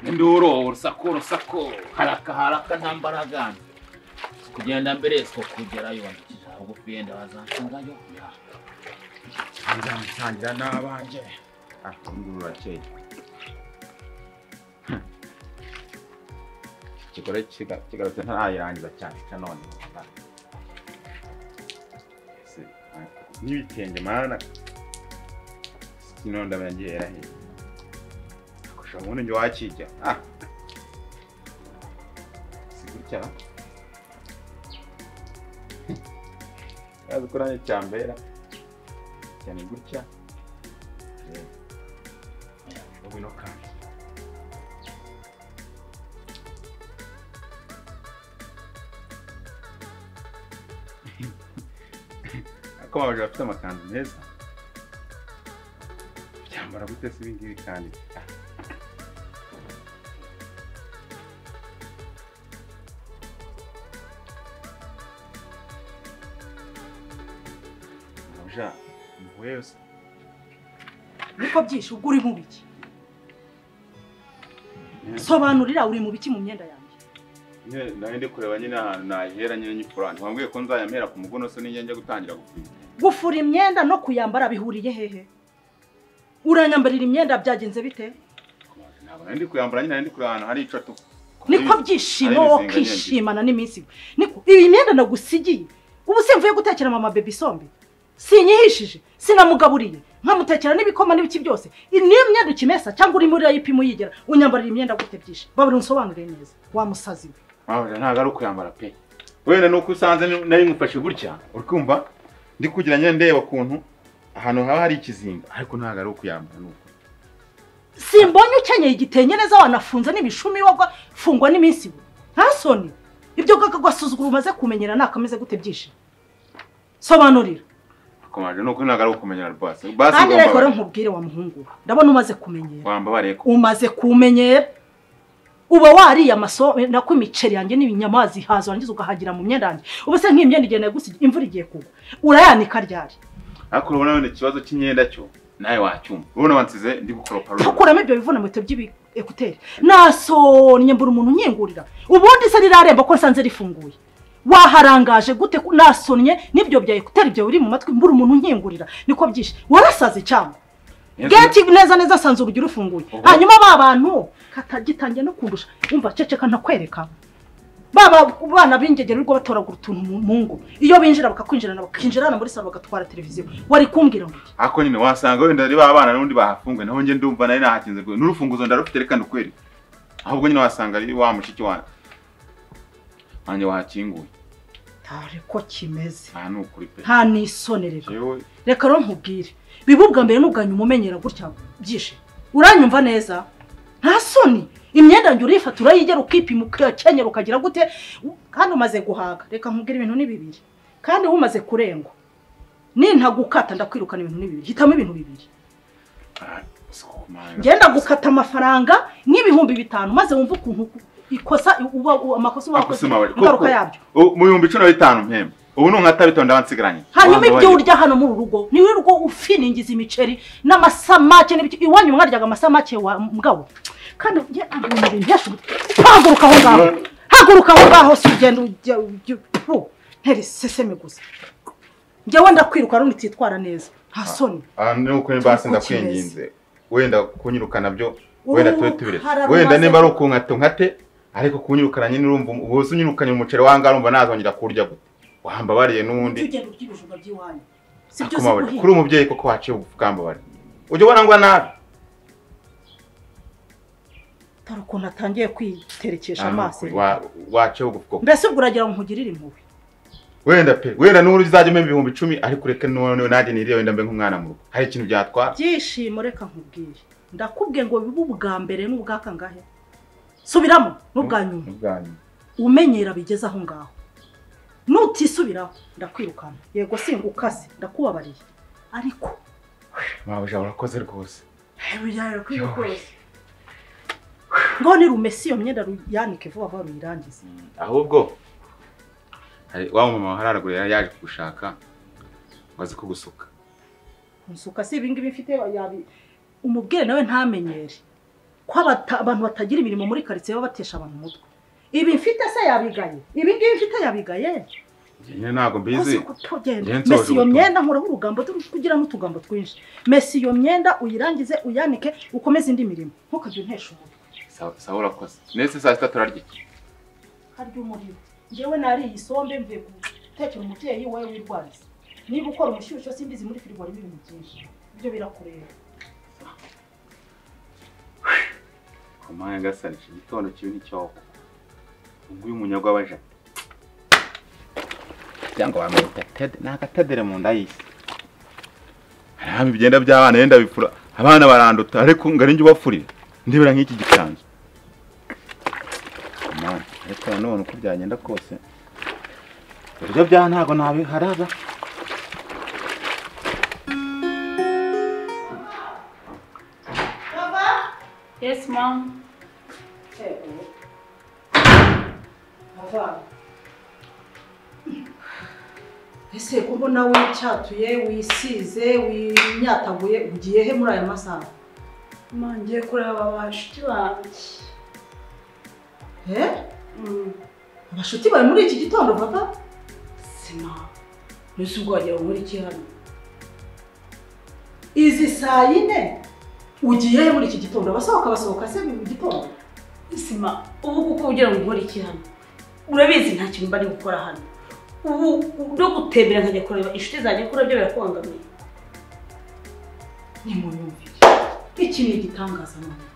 Induru urusaku urusaku haraka haraka nta mbaraga. Kugenda mbere siko kugerayo ndikije bugufi yenda bazansangayo. Nzansangira n'abanje. Ah, induru urakeye. Ikigore kigarutse ntarayirangiza cyane none. N'ibitenge mana. Sinonda bangiye he. Akusha ubundi njye wakijya. Ah. Sigutya. Yazi kuranye cyambera. Cyane gutya. Ubu no kandi. Ako baje bafite amakanzu meza. Byambara gute se ibingibi kandi. Mabuja, muhuye se. Niko byinshi ubwo uri mu biki? Sobanurira uri mu biki mu myenda yanjye? Nari ndi kureba nyine ahantu nahera nyine nyifurane. Wambwiye ko nzayamera ku mugono se ninjye njya gutangira gufura. Gufura imyenda no kuyambara bihuriye hehe? Uranyambarira imyenda byagenze bite? Ntabwo nari ndi kuyambara nyine nari ndi kureba ahantu hari ico tu. Niko byishimo okishimana n'iminsi. Niko iyi myenda nagusigiye. Ubu simvuye gutekera mama baby sombe. Sinyihishije, sinamugaburiye, nkamutekera n'ibikoma n'ibiki byose. Niyo myenda ukimesa cyangwa uri muri ayipimo yigera, unyambarira imyenda gute byinshi. Baburi unsobanurire neza. Wa musazi we. Mabuja ntabwo ari ukuyambara pe. Wenda nuko usanze nari ngufashe gutya, uri kumva? Ndi kugira nyine ndeba kuntu ahantu haba hari ikizinga, ariko ntabwo ari ukuyambara nuko. Simbonye ukenyeye igitenye neza wanafunze n'ibishumi wagwa fungwa n'iminsi we. Nta soni. Ibyo gasuzuguro umaze kumenyera nakameze gute byinshi. Sobanurira. Komaje nuko ntabwo ari ukumenyera rwose. Basi ngomba. Kandi reka nkubwire wa muhungu. Ndabona umaze kumenyera. Wambabariye ko. Umaze kumenyera. Uba wariye amaso nako imiceri yanjye n'ibinyama zihaza wangiza ugahagira mu myenda yanjye. Ubu se nk'imyenda igenda gusiga imvura igiye kugwa. Urayanika ryari? Ariko urabona wenda ikibazo cy'imyenda cyo nawe wacyumva. Urabona wansize ndi gukoropa runo. Tukuramo ibyo bivuna mu by'ibi ekuteri. Nasonye mbura umuntu unyingurira. Ubundi se riraremba ko nsanze rifunguye. Waharangaje gute nasonye nibyo bya ekuteri byo uri mu matwi mbura umuntu unyingurira. Niko byinshi. Warasaze cyangwa? Geti neza neza sanze urugi rufunguye. Hanyuma ba bantu katagitangiye no kundusha. Umva ceceka ntakwereka. Baba bana b'ingegero rwo batoragura utuntu mu ngo. Iyo binjira bakakwinjirana bakinjirana muri salo bagatwara televiziyo. Wari kumbwira ngo iki? Ako nyine wasanga wenda ari ba bana n'undi bahafunguye naho nge ndumva nari nahakinze rwe. N'urufunguzo ndarufite reka ndukwereke. Ahubwo nyine wasanga ari wa mushiki wanjye. Wanjye wahakinguye. Ariko kimeze. Ah nukuri pe. Nta nisonerera. Reka ro nkubwire. Bibubwa mbere n'ubwanyu umumenyera gutya byishe. Uranyumva neza? Nta soni. Imyenda njye urifata urayigera ukipima ukakenyera ukagira gute kandi umaze guhaga. Reka nkubwire ibintu ni bibiri. Kandi umaze kurengwa. Nintagukata ndakwirukana ibintu ni bibiri. Hitamo ibintu bibiri. Ngenda gukata amafaranga nk'ibihumbi 5 maze wumva ukuntu ikosa uba amakosa wakoze ingaruka yabyo. Mu 15,000 mpemba. Ubu nunkata bitonda bansigaranye. Hanyuma ibyo urya hano mu rugo ni wirirwa ufiningiza imiceri n'amasamake n'ibiki iwanyu mwaryaga amasamake wa mugabo. Kandi nge abonye ibintu byashu. Haguruka aho ngaho. Haguruka aho ngaho si ugenda ujya nteri seseme gusa. Nge wenda kwiruka rundi titwara neza. Nta soni. Ah nuko mbase ndakwinginze. Wenda kunyirukana byo wenda tube tubiretse. Wenda nimba ari ukunkata nkate ariko kunyirukana nyine urumva ubose unyirukanye umuceri wanga urumva nazongera kurya gute. Wambabariye n'undi. Tugenda urya by'iwanyu. Sibyo se kuhi. Kuri umubyeyi koko waciye ubukambabari. Ujye ubona ngo nabi. Tari ukuntu atangiye kwiterekesha amaso. Waciye ubufuko. Mbese ubwo uragira ngo nkugirire impuhwe. Wenda pe, wenda n'uri uzajya umpa 10,000 ariko ureke none nanjye niriye wenda mbe nk'umwana mu rugo. Hari ikintu byatwara. Byishimo reka nkubwire. Ndakubwiye ngo bibe ubwa mbere n'ubwa kangahe. Subiramo n'ubwa nyuma. N'ubwa nyuma. Umenyera bigeze aho ngaho. Nutisubiraho ndakwirukana. Yego singukase ndakubabariye. Ariko mabuja urakoze rwose. Ngo ni rumesi iyo myenda ruyanike vuba vuba ruyirangize. Ahubwo hari wa mama hararagura yaje kugushaka ngo azi kugusuka. Nsuka si ibingibi mfite yabi umubwire nawe ntamenyere. Ko abantu batagira imirimo muri quartier baba batesha abantu umutwe. Ibi mfite se yabigaye. Ibi ngibi mfite yabigaye. Nyine ntago mbizi. Mesi iyo myenda nkora urugambo kugira n'utugambo twinshi. Mesi iyo myenda uyirangize uyanike ukomeze indi mirimo. Ntukajye untesha umutwe. Sawa urakoze. Nese saa 6 turarya iki? Harya umuriro. Njyewe nariye isombe mvuye gutekera umubyeyi wawe wirwariza. Niba ukora umushyushyo simbizi muri firigo harimo ibintu byinshi. Ibyo birakureba. Komaya ngasani iki gitondo kibi nicyo. Ubwo uyu munyagwa waje. Cyangwa bamwita Ted nakatedere mu nda yisi. Hari ibigenda by'abana yenda bifura. Abana baranduta ariko ngari nje ubafurira. Ndibera nk'iki gikanzu. Man, ariko none uko byagenda kose. Ibyo bya ntago nabi haraza. Baba? Yes, mom. Hey. Baba. Ese ko mbona wicyatuye wisize winyataguye ugiye he muri aya masaha? Ma ngiye kureba abashuti banjye. Eh? Abashuti bawe muri iki gitondo papa? Sima. Nese ubwo wagira ngo iki hano? Izi saa 4 ugiye he muri iki gitondo? Abasohoka basohoka se mu gitondo? Sima, ubu kuko ugira ngo nkore iki hano? Urabizi nta kintu mba ndi gukora hano. Ubu no gutembera nkajya kureba inshuti zanjye kuri byo birakubangamiye. Nimunyumvire. Iki ni igitangaza none.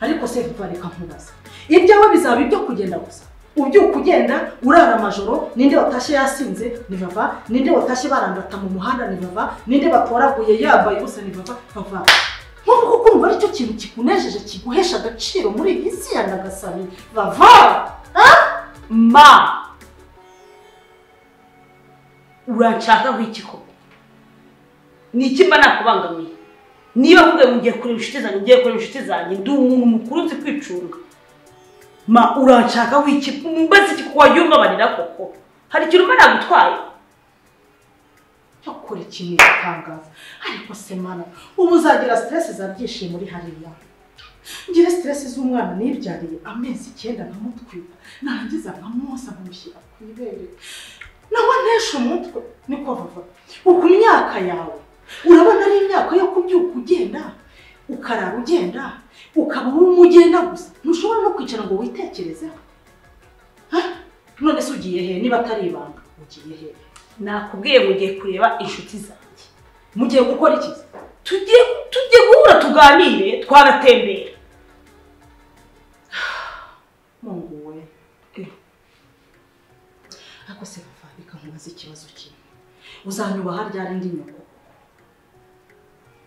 Ariko se reka nkubaza. Ibyawe bizaba ibyo kugenda gusa. Ubyuka ugenda urara amajoro, ninde watashye yasinze ni vava, ninde watashye barandata mu muhanda ni vava, ninde batoraguye yambaye ubusa ni vava, vava. Nkuko kumva ari cyo kintu kikunejeje kiguhesha agaciro muri iyi si ya Nyagasani, vava. Ma uranshaka nk'iki koko? Ni iki mba nakubangamiye? Niba nkubwiye ngo ngiye kureba inshuti zanjye, ngiye kureba inshuti zanjye, ndi umuntu mukuru nzi kwicunga. Ma uranshaka wiki mbaze iki kuko wagiye umbabarira koko? Hari ikintu mba nagutwaye? Cyakora iki ni igitangaza. Ariko se mana, ubu uzagira stress za byishimo uri hariya. Ngira stress z'umwana nibyariye amezi 9 nkamutwita, narangiza nkamwosa nkamushyira ku ibere. Nawe ntesha umutwe niko vava. Uku myaka yawe urabona ari imyaka yo kubyuka ugenda ukarara ugenda ukaba umugenda gusa, ntushobora no kwicara ngo witekerezeho. None se ugiye he niba atari ibanga? Ugiye he? Nakubwiye ngo ugiye kureba inshuti zanjye. Mugiye gukora iki? Tugiye guhura tuganire twaratembera. Mungu we. Ariko se vava reka nkubaze ikibazo kimwe. Uzanyubaha ryari ndi nyoko?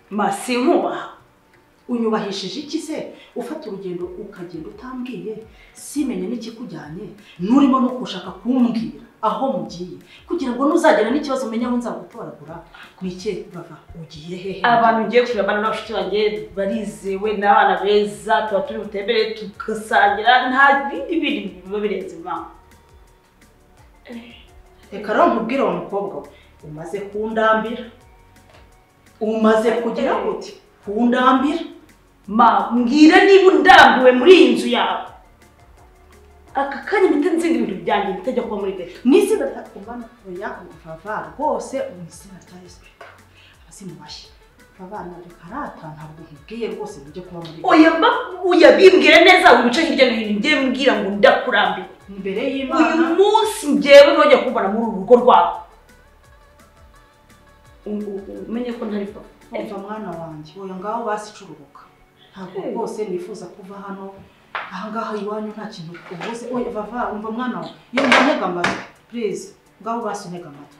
Ma sinkubaha. Unyubahishije iki se? Ufata urugendo ukagenda utambwiye, simenye n'ikikujyanye, nurimo no kushaka kumbwira aho mugiye kugira ngo nuzagera n'ikibazo umenye aho nzagutoragura. Nike bava ugiye hehe? Abantu ngiye kureba n'abashuti banjye barizewe n'abana beza, tuba turi butembere tugasangira, nta bindi bintu biba birenze imana. Reka rero nkubwire wa mukobwa we, umaze kundambira, umaze kugira gute kundambira. Ma mbwira niba undambiwe muri iyi nzu yawe. Aka kanya mpita nzinga ibintu byanjye bitajya kuba muri ghetto. Mu izina rya oya vava rwose, mu izina rya Yesu abazimu bashya. Vava reka rata ntabwo nkubwiye rwose mujye kuba muri ghetto. Oya mba oya bimbwire neza wibice hirya no hino, njye mbwira ngo ndakurambiwe imbere y'Imana. Uyu munsi njyewe ntujya kumbona muri uru rugo rwawe. Umenye ko ntari papa. Umva mwana wanjye, oya ngaho basi cururuka. Ntabwo rwose nifuza kuva hano ahangaha iwanyu nta kintu ubuze. Oya vava umva mwana wawe, iyo ntega amatwi please, ngaho basi ntega amatwi.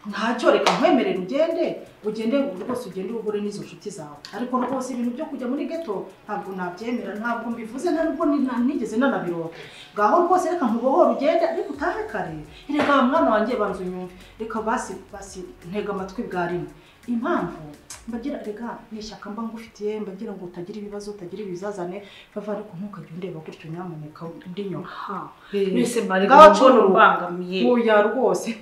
Ntacyo reka nkwemerere ugende, ugende rwose ugende uhure n'izo nshuti zawe. Ariko rwose ibintu byo kujya muri ghetto ntabwo nabyemera, ntabwo mbivuze, ntabwo nigeze nanabirota. Ngaho rwose reka nkubohore ugende, ariko utahe kare. Reka mwana wanjye banza unyumve. Reka basi basi ntega amatwi bwa rimwe. Impamvu mbagira rega ni ishyaka mba ngufitiye, mbagira ngo utagira ibibazo, utagira ibizazane. Vava ariko ntukajya undeba gutyo nyamuneka, ndi nyuma. Mwese mbarega mbona ubangamiye. Oya rwose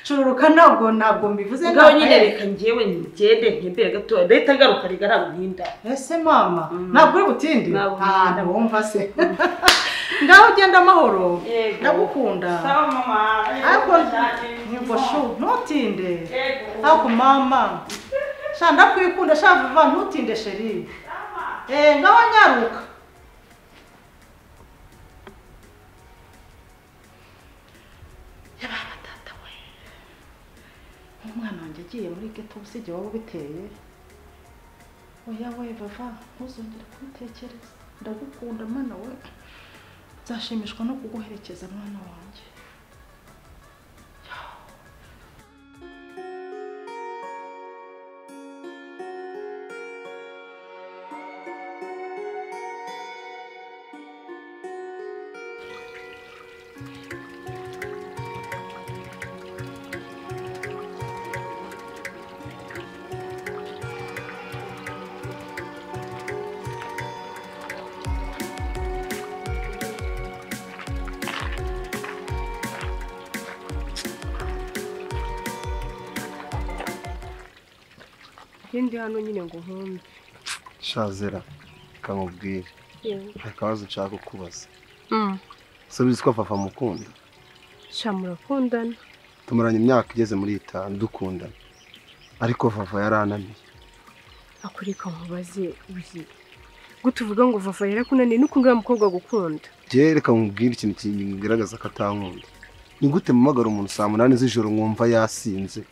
cururuka, ntabwo mbivuze. Ngaho nyine reka njyewe ngende ntembere gato, ndahita ngaruka rega ntabwo ntinda. Ese mama ntabwo uri butinde? Ntabwo se. Ngaho ugenda amahoro, ndagukunda. Sawa mama. Ariko nibwo shu ntutinde. Ariko mama sha ndakwikunda sha vuba ntutinde sheri. Ngaho nyaruka. Yababa tata we. Umwana wanjye agiye muri ghetto usige wowe biteye. Oya we vava ntuzongere kubitekereza. Ndagukunda mwana we. Nzashimishwa no kuguherekeza mwana wanjye. Ndi hano nyine ngo nkumve. Shazera kamubwire. Akabazo nshaka kukubaza. Subiza ko Fafa mukunda. Sha murakundana. Tumaranye imyaka igeze muri 5 dukundana. Ariko Fafa yarananiye. Akureka nkubaze uzi. Gutuvuga ngo Fafa yarakunaniye nuko mukobwa gukunda. Je reka nkubwire ikintu kigaragaza ko atankunda. Ni gute mumagara umuntu saa 8 z'ijoro nkumva yasinze?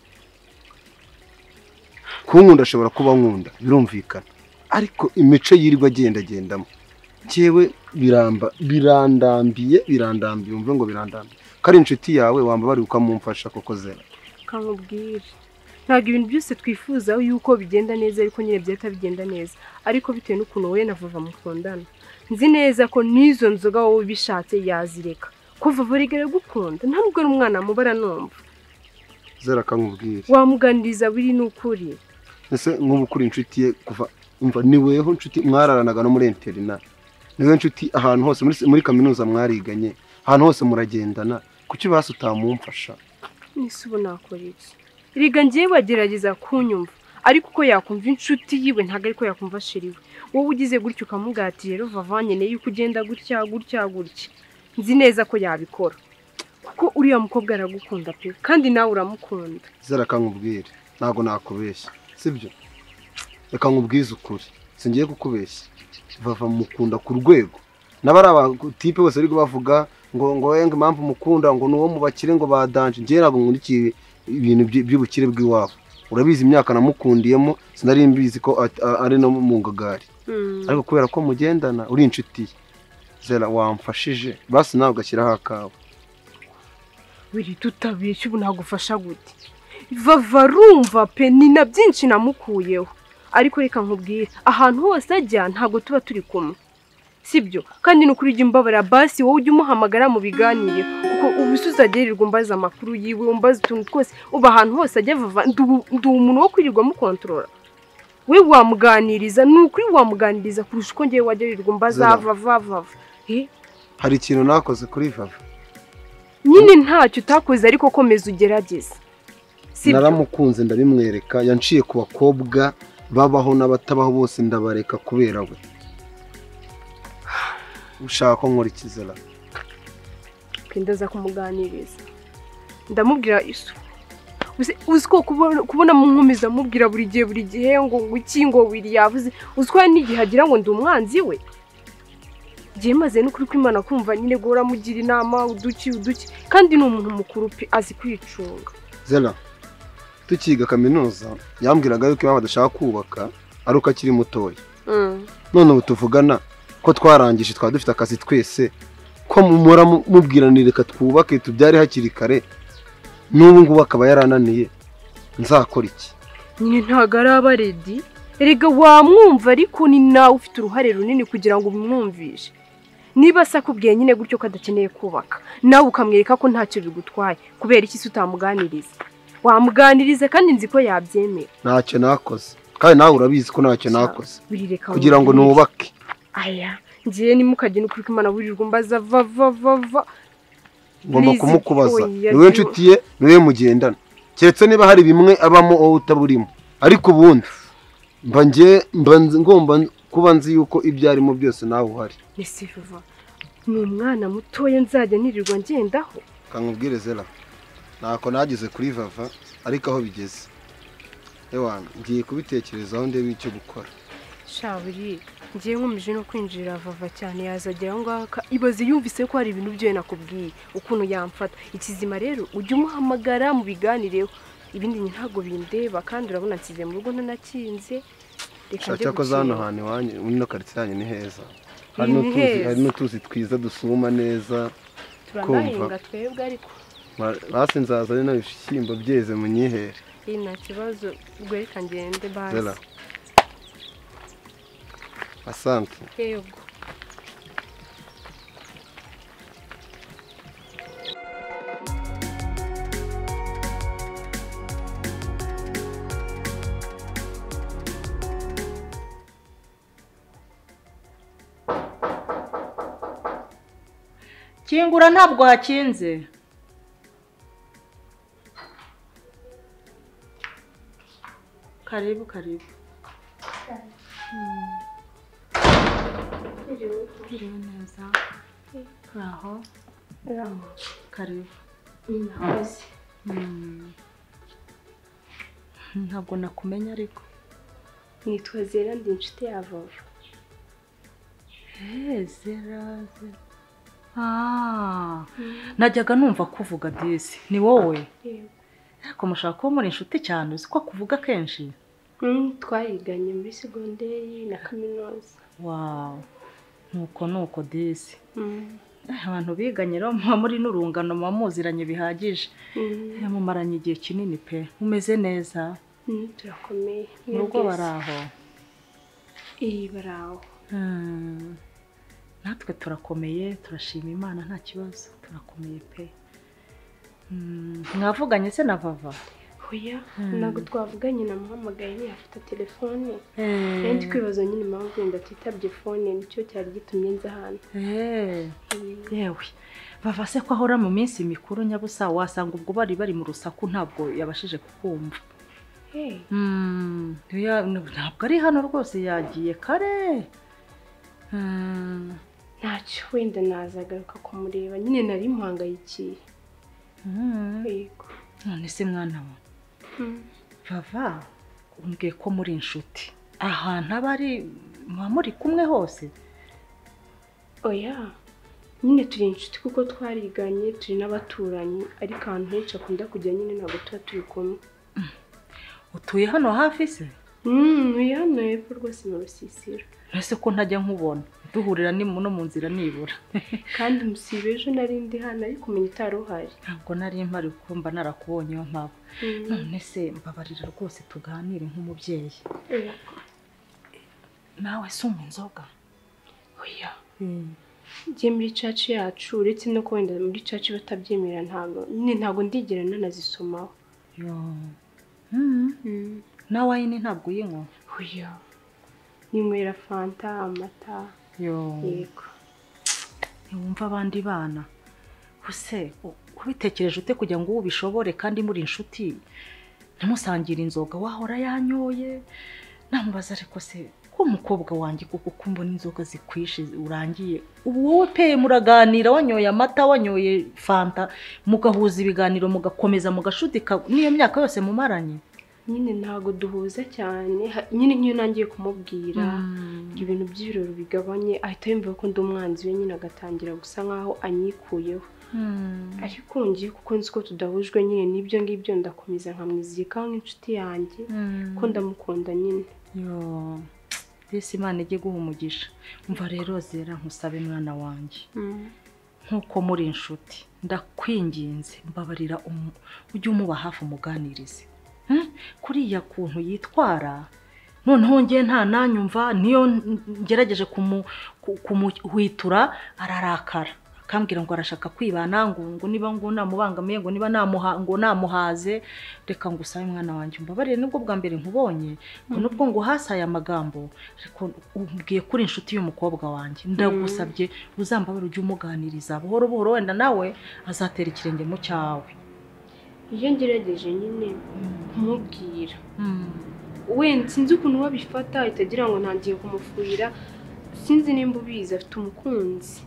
Kunkunda ashobora kuba nkunda birumvikana, ariko imico yirirwa agenda agendamo cyewe biramba birandambiye umve ngo birandambiye. Kari inshuti yawe wamba bari ukamumfasha koko Zera. Kamubwire ntabwo ibintu byose twifuza yuko bigenda neza, ariko nyine byahita bigenda neza, ariko bitewe n'ukuntu wowe na Vava mukundana, nzi neza ko n'izo nzoga wowe ubishatse yazireka. Ko Vava rigera gukunda ntabwo ari umwana mubara numva. Zera kamubwire wamuganiriza biri n'ukuri. Ese nk'ubu kuri inshuti ye kuva umva ni weho inshuti mwararanaga no muri interina, niwe inshuti ahantu hose muri kaminuza mwariganye, ahantu hose muragendana, kuki basi utamumfasha? Nise ubu nakora iki? Erega ngiye bagerageza kunyumva, ariko uko yakumva inshuti yiwe ntabwo ariko yakumva sheri we. Wowe ugize gutyo ukamugati rero Vava nkeneye yuko ugenda gutya gutya gutya, nzi neza ko yabikora kuko uriya mukobwa aragukunda pe, kandi nawe uramukunda. Zera kankubwire ntabwo nakubeshya, sibyo? Reka nkubwize ukuri, singiye kukubeshya. Vava mukunda ku rwego n'abari abatipe bose ariko bavuga ngo ngo ngo impamvu mukunda ngo nuwo mubakire ngo badanje. Ngiye ntabwo nkurikiye ibintu by'ubukire bw'iwabo. Urabizi imyaka namukundiyemo sinari mbizi ko ari no mu ngagari, ariko kubera ko mugendana uri inshuti Zera wamfashije basi nawe ugashyiraho akawe. Wiri tutabeshya ubu nagufasha gute? Vava arumva pe, ni na byinshi namukuyeho, ariko reka nkubwire ahantu hose ajya ntabwo tuba turi kumwe, sibyo? Kandi nukuri ujya umbabara basi wowe ujya umuhamagara mu biganiro, kuko ubu uzagerirwa umbaza amakuru yiwe, umbaza utuntu twose, uba ahantu hose ajya Vava ndi umuntu wo kwirirwa mukontorora. We wamuganiriza nukuri wamuganiriza kurusha uko ngiye wagerirwa umbaza Vava Vava. Hari ikintu nakoze kuri Vava nyine ntacyo utakoze, ariko komeza ugerageze. Naramukunze ndabimwereka, yanciye ku bakobwa babaho n'abatabaho bose ndabareka kubera we. Ushaka ko nkora iki Zera? Ndaza kumuganiriza ndamubwira isu uzi ko kubona munkomeza mubwira buri gihe ngo iki ngo wiri yavuze, uzi ko n'igihe agira ngo ndi umwanzi we. Gihe maze n'ukuri kw'Imana kumva nyine gora mugira inama uduki uduki, kandi ni umuntu mukuru pe azi kwicunga. Zera tukiga kaminuza yambwiraga yuko impamvu adashaka kubaka ari uko akiri mutoya. None ubu tuvugana ko twarangije twaba dufite akazi twese, ko mumora mubwiranire reka twubake tubyare hakiri kare, n'ubu ngubu akaba yarananiye, nzakora iki? Nyine ntabwo araba ready. Erega wamwumva ariko ni nawe ufite uruhare runini kugira ngo ubimwumvishe. Niba se akubwiye nyine gutyo ko adakeneye kubaka, nawe ukamwereka ko ntacyo bigutwaye, kubera iki se utamuganiriza? Wamuganiriza kandi nzi ko yabyemera. Ntacyo nakoze. Kandi nawe urabizi ko ntacyo nakoze. Kugira ngo nubake. Aya, ngiye nimukagenda ukuri Imana burirwa mbaza va va va va. Ngomba kumukubaza. Niwe nshuti ye, niwe mugendana. Keretse niba hari bimwe abamo wowe utaburimo. Ariko ubundi mba ngiye ngomba kuba nzi yuko ibyo arimo byose nawe uhari. Ese Vava, ni umwana mutoya nzajya nirirwa ngendaho. Kankubwire Zera. Ntako nagize kuri Vava ariko aho bigeze. Ewana, ngiye kubitekerezaho ndebe icyo gukora. Shabiri, ngiye nkomeje no kwinjira Vava cyane yazagera aho ngaho ibaze yumvise ko hari ibintu byo nakubwiye ukuntu yamfata. Ikizima rero ujye umuhamagara mu biganireho. Ibindi ntabwo bindeba kandi urabona nsize mu rugo ntanakinze. Reka njye ko zano hantu iwanyu muri no quartier yanyu ni heza. Hari n'utuzi twiza dusuma neza. Turanahinga twebwe ariko. Basi nzaza ari n'ibishyimbo byeze mu nyihere. Nta kibazo ubwo reka ngende basi. Asante. Yego. Kingura ntabwo hakinze. Karibu karibu. Karibu neza. Aho. Karibu. Nakoze. Ntabwo nakumenya ariko. Nitwa Zera ndi inshuti ya Vava. Zera Zera. Najyaga numva kuvuga disi. Ni wowe? Yego. Ariko mushaka ko muri inshuti cyane uzi ko kuvuga kenshi. Twayiganye muri segonderi na kaminuza. Wow. Nuko disi. Abantu biganye rero muri n'urungano muziranye bihagije. Mumaranye igihe kinini pe. Mumeze neza? Turakomeye. Mu rugo baraho. Baraho. Natwe turakomeye, turashima Imana nta kibazo, turakomeye pe. Mwavuganye se na Vava? Oya, ntabwo twavuganye namuhamagaye ntiyafata telefone. Ndi kwibaza nyine impamvu wenda atitabye fone, nicyo cyari gitumye nza hano. Yewe, Vava se ko ahora mu minsi mikuru nyabusa wasanga ubwo bari mu rusaku ntabwo yabashije kukumva. Ntabwo ari hano rwose yagiye kare. Ntacyo wenda nazagaruka kumureba nyine nari muhangayikiye. Yego. None se mwana wa Vava umbwiye ko muri inshuti ahantu abari muri kumwe hose? Oya, nyine turi inshuti kuko twariganye turi n'abaturanyi ariko ahantu henshi akunda kujya nyine ntabwo tuba turi kumwe. Utuye hano hafi se? Ntuye hano hepfo rwose mu rusisiro. Ese ko ntajya nkubona duhurira ni no mu nzira nibura. Kandi musibe ejo nari ndi hano ariko umenya utari uhari. Ntabwo nari mpari kuko mba narakubonye iyo mpaba. None se mbabarira rwose tuganire nk'umubyeyi. Nawe si unywa inzoga? Oya. Njye muri church yacu uretse no ko wenda muri church batabyemera ntabwo ndigera nanazisomaho. Yo. Na wine ntabwo uyinywa? Oya. Ninywera fanta, amata. Yo. Yego. Ntiwumva abandi bana. Use ubitekereje ute kugira ngo ubishobore kandi muri inshuti ntimusangire inzoga wahora yanyoye? Namubaza ariko se ko umukobwa wanjye kuko kumbona inzoga zikwishe urangiye ubu wowe pe muraganira wanyoye amata wanyoye fanta mugahuza ibiganiro mugakomeza mugashutika niyo myaka yose mumaranye? Nyine ntago duhuza cyane nyine nk'iyo nangiye kumubwira ibintu by'ibirori bigabanye ahita yumva ko ndi umwanzi we nyine agatangira gusa nkaho anyikuyeho. Ariko ngiye kuko nzi ko tudahujwe nyine n'ibyo ngibyo ndakomeza nkamwizirikaho nk'inshuti yanjye ko ndamukunda nyine. Yo, disi Imana ijye guha umugisha. Umva rero Zera nkusabe mwana wanjye. Nkuko muri inshuti ndakwinginze mbabarira ujye umuba hafi umuganirize. Kuriya kuntu yitwara noneho ngiye nta nanyumva niyo ngerageje kumuhwitura ararakara Akambwira ngo arashaka kwibana, ngo niba ngo namubangamiye, ngo niba namuha, ngo namuhaze. Reka ngusabe mwana wanjye umbabarire, nubwo bwa mbere nkubonye, ngo nubwo ngo hasaye amagambo, ariko umbwiye kuri inshuti y'umukobwa wanjye, ndagusabye uzambabarire ujye umuganiriza buhoro buhoro, wenda nawe azatera ikirenge mu cyawe. Iyo ngerageje nyine kumubwira, wenda sinzi ukuntu wabifata, itagira ngo ntangiye kumufuhira, sinzi nimba ubizi afite umukunzi.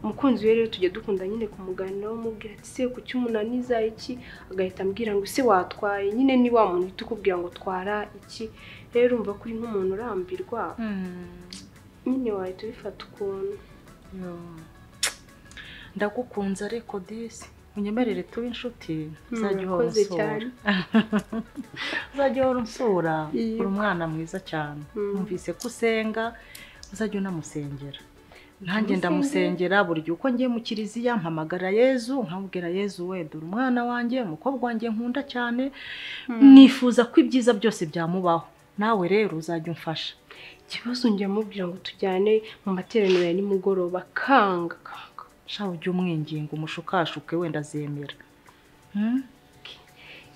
Umukunzi we rero tujya dukunda nyine kumuganiraho, umubwira ati se kuki umunaniza iki, agahita ambwira ngo se watwaye nyine, ni wa muntu uhita ukubwira ngo twara iki. Rero urumva ko uri nk'umuntu urambirwa, nyine wahita ubifata ukuntu. Ndagukunze ariko disi unyemerere tube inshuti, uzajya uhora unsura. Uzajya uhora unsura, uri umwana mwiza cyane. Numvise ko usenga, uzajya unamusengera. Nanjye ndamusengera buri gihe uko ngiye mu kiliziya, mpamagara Yezu, nkamubwira Yezu we dore umwana wanjye, umukobwa wanjye nkunda cyane, nifuza ko ibyiza byose byamubaho. Nawe rero uzajya umfasha. Ikibazo njya mubwira ngo tujyane mu materaniro ya nimugoroba, kanga kanga. Sha ujye umwinginga umushukashuke wenda azemera.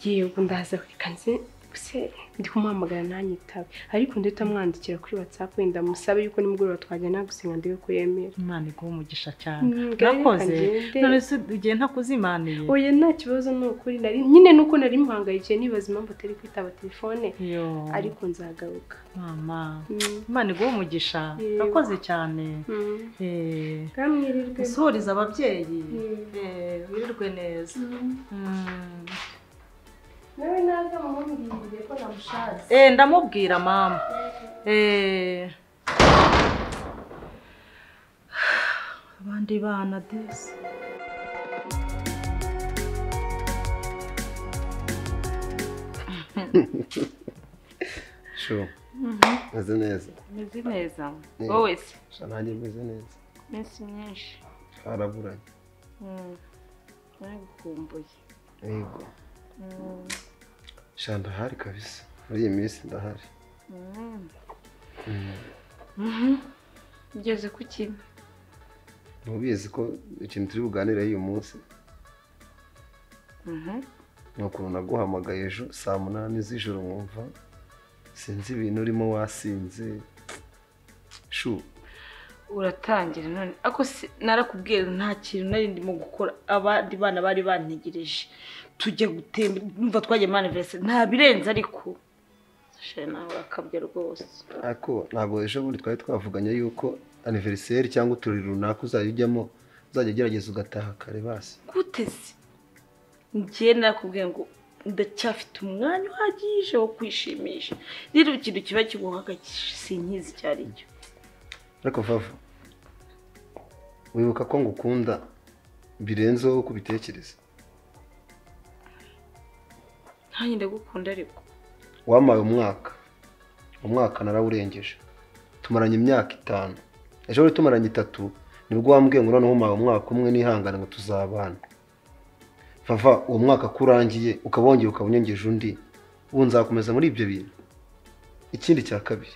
Yego ndaza kanze se ndi kumuhamagara ntanyitabe, ariko ndahita mwandikira kuri WhatsApp wenda musabe yuko nimugoroba twajyana gusenga ndebe ko yemera. Imana iguhe umugisha cyane. Nakoze none se ugiye ntakuzimaniye? Oya nta kibazo, ni ukuri nari nyine nuko nari muhangayikiye nibaza impamvu atari kwitaba telefone, ariko nzagaruka. Mama, Imana iguhe umugisha, urakoze cyane. Kamwirirwe usuhuriza ababyeyi, wirirwe neza. Nawe naza mumubwire ko namushatse. Ndamubwira mama. Abandi bana disi. Sho. Meze neza. Meze neza. Wowe se? Sha nanjye meze neza. Minsi myinshi. Haraburanye. Nagukumbuye. Yego. Sha ndahari kabisa. Muri iyi minsi ndahari. Ugeze ku kintu? Ntubizi ko ikintu turi buganire uyu munsi. Ni ukuntu naguhamagaye ejo saa 8 z'ijoro nkumva sinzi ibintu urimo wasinze. Shu uratangira none ako narakubwiye nta kintu nari ndimo gukora, abandi bana bari bantegereje tujye gutemba, numva twagiye manifeste nta birenze, ariko she nawe urakabye rwose. Ako ntabwo ejo bundi twari twavuganye yuko anniversaire cyangwa uturiri runaka uzajya ujyamo, uzajya ugerageza ugataha kare basi. Gute se? Njye narakubwiye ngo ndacyafite umwanya uhagije wo kwishimisha, rero ikintu kiba kiguhagakishije sinkizi icyo ari cyo. Ariko Vava, wibuka ko ngukunda birenze wowe kubitekereza. Ntanjye ndagukunda ariko wamaye umwaka narawurengeje, tumaranye imyaka 5, ejo wari tumaranye 3, nibwo wambwiye ngo noneho umaye umwaka umwe nihangane ngo tuzabana. Vava, uwo mwaka kurangiye ukaba wongeye ukaba unyongeje undi, ubu nzakomeza muri ibyo bintu. Ikindi cya kabiri,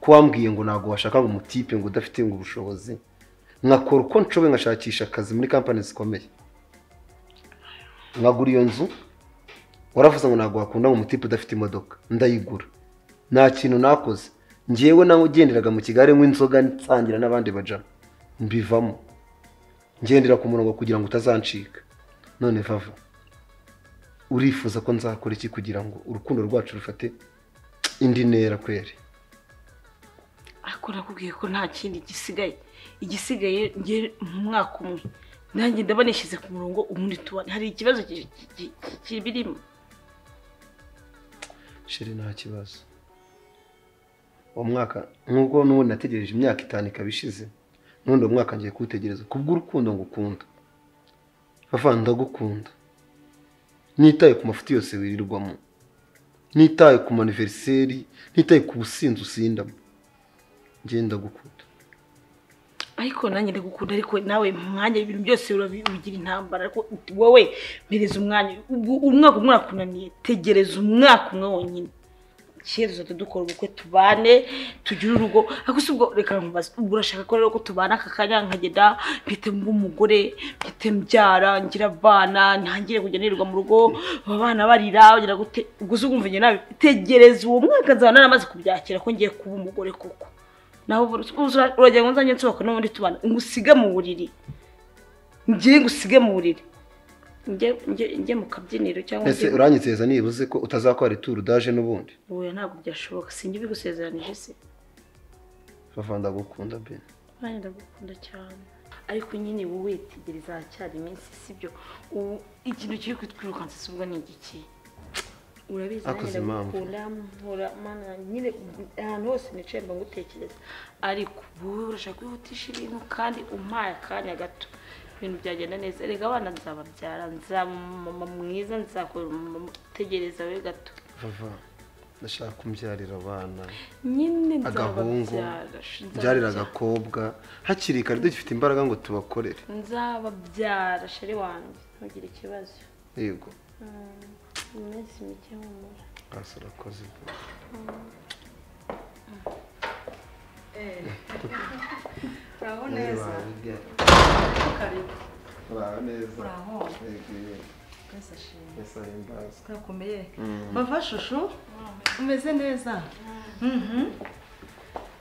ko wambwiye ngo ntabwo washaka ngo umutipe ngo udafite ngo ubushobozi, nkakora uko nshoboye nkashakisha akazi muri kampani zikomeye, nkagura iyo nzu. Waravuze ngo ntabwo wakunda ngo umutipe udafite imodoka, ndayigura. Nta kintu nakoze njyewe, nawe ugenderaga mu kigare nk'inzoga nsangira n'abandi bajama, mbivamo ngendera ku murongo kugira ngo utazancika. None Vava, urifuza ko nzakora iki kugira ngo urukundo rwacu rufate indi ntera kweri? Ariko nakubwiye ko nta kindi gisigaye, igisigaye ngiye mu mwaka umwe nanjye ndaba nishyize ku murongo, ubundi tubane. Hari ikibazo kibirimo? Sheri nta kibazo. Uwo mwaka nubwo n'ubundi nategereje imyaka 5 ikaba ishize, n'undi mwaka ngiye kuwutegereza kubw'urukundo ngukunda. Vava, ndagukunda, nitaye ku mafuti yose wirirwamo, nitaye ku maniveriseri, nitaye ku businzi usindamo, njye ndagukunda. Ariko nanjye ndagukunda, ariko nawe mwanya ibintu byose urabigira intambara, ariko wowe mpereza umwanya. Umwaka umwe urakunaniye, tegereza umwaka umwe wonyine, Kera dukora ubukwe tubane tugire urugo ariko si ubwo reka nkubaze ubwo urashaka ko rero ko tubana aka kanya nkagenda mpite mba umugore mpite mbyara ngira abana ntangire kujya nirirwa mu rugo abana barira bagira gute ubwo se ugumva njye nabi tegereza uwo mwaka nzaba naramaze kubyakira ko ngiye kuba umugore koko naho uragira ngo nzajye nsohoka n'ubundi tubana ngusige mu buriri ngiye ngusige mu buriri njye mu kabyiniro cyangwa ese uranyizeza nibuze ko utazakora ituru daje n'ubundi? Oya ntabwo byashoboka sinjye bigusezeranije se. Vava ndagukunda be. Nanjye ndagukunda cyane ariko nyine wowe tegereza hacyari iminsi sibyo ubu ikintu kiri kutwirukansa si ubwo ni igiki urabizi nanjye ndagukunda mpora mana nyine ahantu hose nicaye mba ngutekereza ariko wowe urashaka kwihutisha ibintu kandi umpaye akanya gato ibintu byagenda neza erega abana nzababyara nzaba mama mwiza nzakora tegereza we gato. Vava ndashaka kumbyarira abana nyine agahungu mbyarira agakobwa hakiri kare dufite imbaraga ngo tubakorere. Nzababyara sheri wanjye ntugire ikibazo. Yego iminsi mike humura. Urakoze. Uraho neza. Karibu. Uraho neza. Uraho. Yego. Twese ashimwe. Ese ahimbaza. Urakomeye. Bava shushu umeze neza.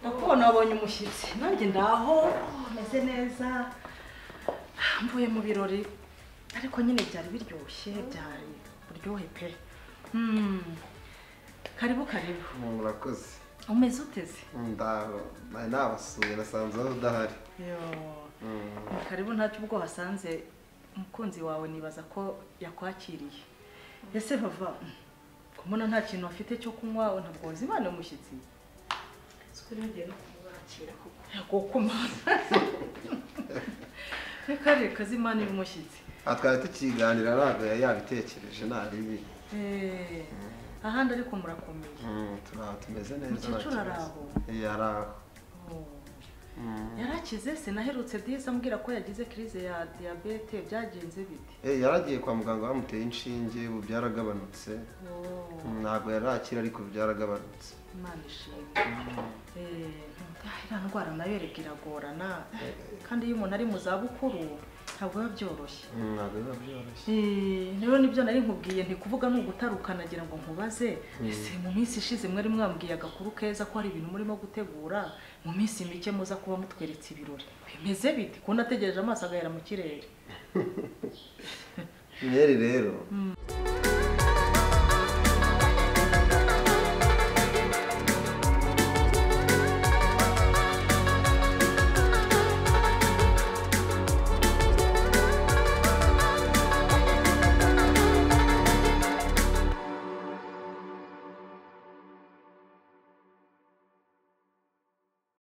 Ndakubona wabonye umushyitsi. Nanjye ndaho umeze neza. Mvuye mu birori ariko nyine byari biryoshye byari buryohe pe. Karibu karibu. Murakoze. Umeze uteze? Ndaho. Nabasuye nasanze aho udahari. Yo. Karibu ntacyo ubwo wasanze umukunzi wawe nibaza ko yakwakiriye. Ese Vava kumona nta kintu afite cyo kunywa ntabwo uzi Imana umushyitsi. Siko ngiye no kumwakira koko. Yakokumana. Reka reka z'Imana umushyitsi. Atwara tukiganira ntabwo yabitekereje naribi. Ahandi ariko murakomeye. Turaho tumeze neza. Mukecuru araho. Araho. Yarakize se naherutse diza ambwira ko yagize crise ya diabete byagenze bite? Yaragiye kwa muganga bamuteye inshinge ubu byaragabanutse. Ntabwo yarakira ariko byaragabanutse. Imana ishimwe. Iriya ndwara nayo erega iragorana kandi iyo umuntu ari mu zabukuru ntabwo biba byoroshye. Ntabwo biba byoroshye. Rero nibyo nari nkubwiye nti kuvuga ni ugutarukana nagira ngo nkubaze ese mu minsi ishize mwari mwambwiye agakuru keza ko hari ibintu murimo gutegura mu minsi mike muza kuba mutweretse ibirori bimeze bite ko nategereje amaso agahera mu kirere. Meri rero.